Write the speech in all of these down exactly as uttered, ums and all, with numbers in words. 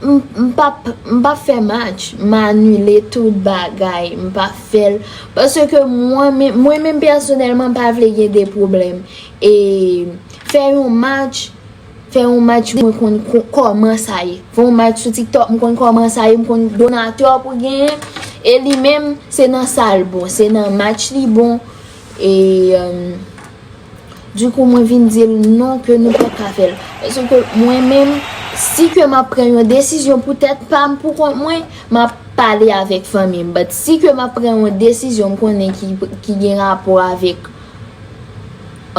m, m p ap, m p ap fè match, m anile tout bagay, m p ap fè l. Paske mwen menm, mwen menm pèsonèlman, m pa vle gen de pwoblèm. E fè yon match, fè yon match, mwen konn ko-, kòman sa ye. Fè yon match sou TikTok, m konn kòman sa ye, m konn donatè pou genyen. E li menm, se nan sa l bon, se nan match li bon. E, euh, Dikou, mwen vin di l non, ke nou pa ka fè l. Paske mwen menm, si ke m ap pran yon desizyon pou tèt pa m, pou kont mwen, m ap pale avèk fanmi m. But si ke m ap pran yon desizyon, m konnen ki, ki gen rapò avèk,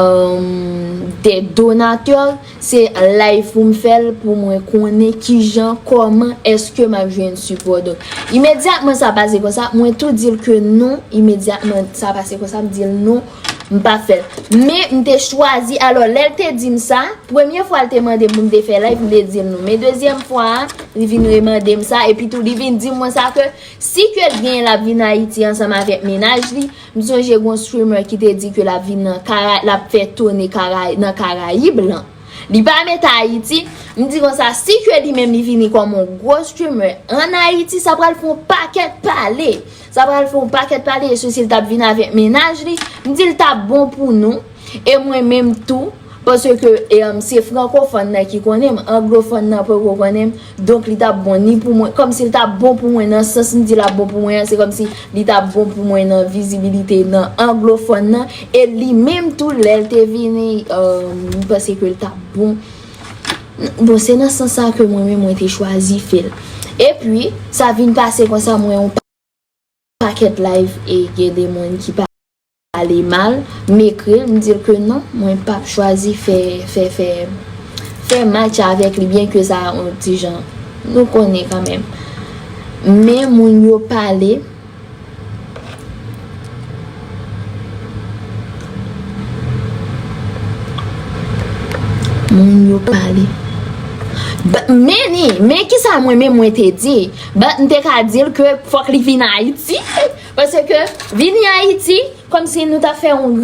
um, de donatè, se live pou m fè l, pou mwen konnen kijan, kòman, èske m ap jwenn sipò. Donk, imedyatman sa pase konsa, mwen tou di l ke non, imedyatman sa pase konsa, m di l non, m pa fè l. Men, m te chwazi, alò, lè l te di m sa, premye fwa l te mande m pou m te fè live, m te di l non. Men dezyèm fwa a, li vin remande m sa, epi tou, li vin di mwen sa ke si ke l genyen l ap vin Ayiti ansanm avèk mennaj li, m sonje gon streamer ki te di ke l ap vin nan Kara-, l ap fè tounen Kara-, nan Karayib lan. Li pa met Ayiti, m di konsa, si ke li menm li vini kòm yon gwo streamer ann Ayiti, sa pral fè yon pakèt pale. Sa pral fè yon pakèt pale, e si l t ap vin avèk mennaj li, m di l t ap bon pou nou. E mwen menm tou, paske, e, um, se frankofòn nan ki konnen m, anglofòn nan poko konnen m, donk li t ap bon ni pou mwen, kòmsi l t ap bon pou mwen nan sans m di l ap bon pou mwen an, se kòmsi li t ap bon pou mwen nan vizibilite nan anglofòn nan, e li menm tou lè l te vini, um, m panse ke l t ap bon. Bon, se nan sans sa ke mwen menm mwen te chwazi fè l. Epi, sa vin pase konsa, mwen yon pakèt live e gen de moun ki pale mal, m ekri l, m di l ke non, mwen p ap chwazi fè, fè, fè, fè match avèk li, byen ke sa yon ti jan, nou konnen kanmenm. Men moun yo pale, moun yo pale. But, men ni, men kisa mwen menm mwen te di? But, m te ka di l ke fòk li vin Ayiti. Paske vini Ayiti, kòmsi nou ta fè yon